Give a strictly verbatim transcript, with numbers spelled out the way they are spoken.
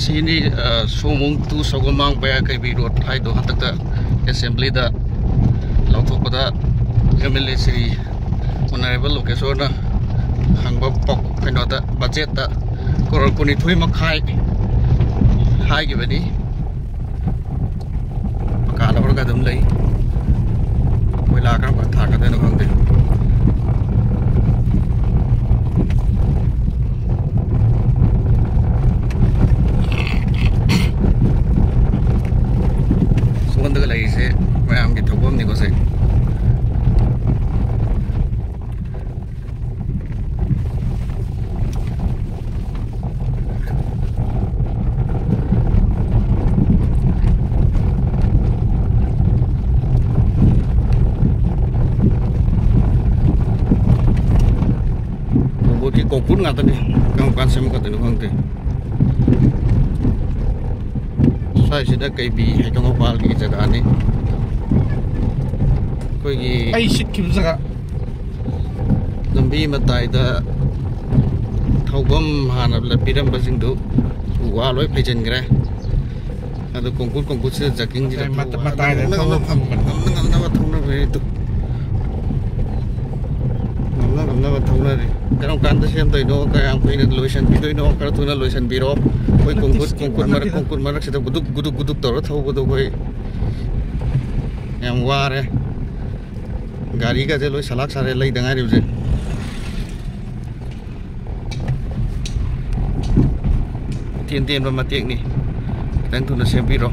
ꯁꯤꯅꯤ, ꯑ, ꯁꯣꯃꯣꯡ to ꯁꯒꯣꯜꯃꯥꯡ ꯄꯌꯥ ꯀꯩꯕꯤ road ꯍꯥꯏꯗꯣ ꯍꯟꯗꯛꯇ assembly the ꯂꯧꯊꯣꯛꯄꯗ M L A Shri Honourable ꯂꯣꯀꯦꯁꯣꯔꯅ ꯍꯪꯕ ꯄꯥꯎ-, ꯀꯩꯅꯣꯗ, budget ꯇ ꯀ꯭ꯔꯣꯔ ꯀꯨꯟꯅꯤꯊꯣꯏ ꯃꯈꯥꯏ ꯍꯥꯏꯈꯤꯕꯅꯤ꯫ ꯄꯀꯥ ꯂꯧꯔꯒ ꯑꯗꯨꯝ ꯂꯩ꯫ ꯀꯣꯏꯂꯥ ꯀꯔꯝ ꯀꯥꯟꯗ ꯊꯥꯔꯛꯀꯗꯣꯏꯅꯣ ꯈꯪꯗꯦ꯫ ꯁꯣꯝꯗꯒ ꯂꯩꯔꯤꯁꯦ ꯃꯌꯥꯝꯒꯤ ꯊꯧꯐꯝꯅꯤꯀꯣ ꯁꯦ꯫ ꯀꯣꯡꯀ꯭ꯔꯤꯠꯀꯤ ꯀꯣꯡꯀ꯭ꯔꯤꯠ ꯉꯥꯛꯇꯅꯤ꯫ ꯀꯔꯝ ꯀꯥꯟ ꯁꯦꯝꯃꯛꯀꯗꯣꯏꯅꯣ ꯈꯪꯗꯦ꯫ ꯁ꯭ꯋꯥꯏꯁꯤꯗ ꯀꯩꯕꯤ ꯍꯩꯀꯪ ꯃꯄꯥꯜꯒꯤ ꯖꯒꯥꯅꯤ꯫ ꯑꯩꯈꯣꯏꯒꯤ ꯑꯩ ꯁꯤꯠꯈꯤꯕ ꯖꯒꯥ꯫ ꯂꯝꯕꯤ ꯃꯇꯥꯏꯗ ꯊꯧꯐꯝ ꯍꯥꯟꯅ ꯄꯤꯔꯝꯕꯁꯤꯡꯗꯨ ꯎ ꯋꯥ ꯂꯣꯏ ꯐꯩꯖꯤꯟꯈ꯭ꯔꯦ꯫ ꯑꯗꯨ ꯀꯣꯡꯀꯨꯠ ꯀꯣꯡꯀꯨꯠꯁꯤꯗ ꯖꯛꯀꯤꯡꯁꯤꯗ ꯃꯇꯥꯏ-, ꯊꯧꯕ ꯃꯇꯥꯏꯗ ꯍꯥꯏꯕ ꯊꯧꯕ ꯉꯝꯅ ꯐꯪꯕꯅꯤ꯫ ꯉꯝꯅ ꯉꯝꯅꯕ ꯊꯧꯅꯕꯅꯤ ꯑꯗꯨ꯫ ꯉꯝꯅ ꯉꯝꯅꯕ ꯊꯧꯅꯔꯤ꯫ ꯀꯔꯝ ꯀꯥꯟꯗ ꯁꯦꯝꯗꯣꯏꯅꯣ, ꯀꯌꯥꯝ ꯀꯨꯏꯅ ꯂꯣꯏꯁꯤꯟꯕꯤꯗꯣꯏꯅꯣ, ꯈꯔ ꯊꯨꯅ ꯂꯣꯏꯁꯤꯟꯕꯤꯔꯣ꯫ ꯑꯩꯈꯣꯏ ꯅꯠꯇꯦ, ꯀꯣꯡꯀꯨꯠ, ꯁꯤꯠꯈꯤꯕ ꯀꯣꯡꯀꯨꯠ ꯃꯔꯛ, ꯅꯠꯇꯦꯗ꯫ ꯀꯣꯡꯀꯨꯠ ꯃꯔꯛꯁꯤꯗ ꯒꯨꯗꯨꯛ ꯒꯨꯗꯨꯛ ꯒꯨꯗꯨꯛ ꯇꯧꯔ ꯊꯧꯕꯗꯣ ꯑꯩꯈꯣꯏ ꯌꯥꯝ ꯋꯥꯔꯦ꯫ ꯒꯥꯔꯤꯒꯁꯦ ꯂꯣꯏ ꯁꯂꯥꯛ ꯁꯥꯔꯦ, ꯂꯩꯗ ꯉꯥꯏꯔꯤꯕꯁꯦ꯫ ꯇꯦꯟ ꯇꯦꯟꯕ ꯃꯇꯦꯛꯅꯤ, ꯈꯤꯇꯪ ꯊꯨꯅ ꯁꯦꯝꯕꯤꯔꯣ꯫